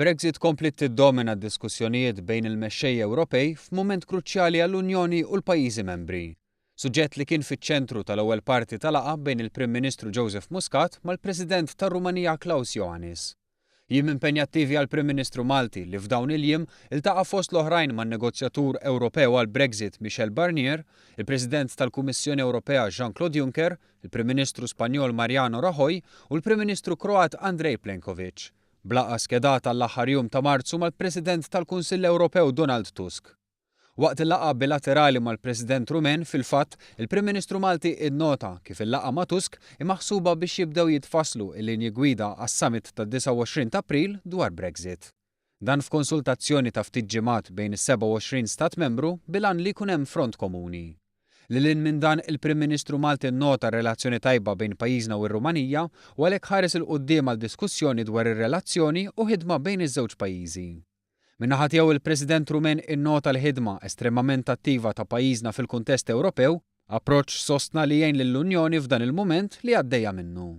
Brexit kompliet tiddomina d-diskussjonijiet bejn il-mexxejja Ewropej f'mument kruċjali għall-Unjoni u l-pajjiżi membri. Suġġett li kien fiċ-ċentru tal-ewwel parti ta' laqgħa bejn il-Prim Ministru Joseph Muscat mal-President tar-Rumanija Klaus Iohannis. Jiem impenjattivi għall-Prim Ministru Malti li f'dawn il-jiem iltaqa' fost l-oħrajn man-negozjatur Ewropew għall-Brexit Michel Barnier, il-President tal-Kummissjoni Ewropea Jean-Claude Juncker, il-Prim Ministru Spanjol Mariano Rajoy u l-Prim Ministru Kroat Andrej Plenkovic. B'laqgħa skedata għall-aħħar jum ta' Marzu mal-President tal-Kunsill Ewropew Donald Tusk. Waqt il-laqgħa bilaterali mal-President Rumen, fil-fatt, il-Prim Ministru Malti innota kif il-laqgħa ma' Tusk hi maħsuba biex jibdew jitfasslu l-linji gwida għas-summit tad-29 t'April dwar Brexit. Dan f'konsultazzjoni ta' ftit ġimgħat bejn is-27 stat membru bil-għan li jkun hemm front komuni. Lil hinn minn dan, il-Prim Ministru Malti nnota r-relazzjoni tajba bejn pajjiżna u r-Rumanija u għalhekk ħares 'il quddiem għal diskussjoni dwar ir-relazzjoni u ħidma bejn iż-żewġ pajjiżi. Min-naħa tiegħu il-President Rumen innota l-ħidma estremament attiva ta' pajjiżna fil-kuntest Ewropew, approċċ sostna li jgħin lill-Unjoni f'dan il-mument li għaddejja minnu.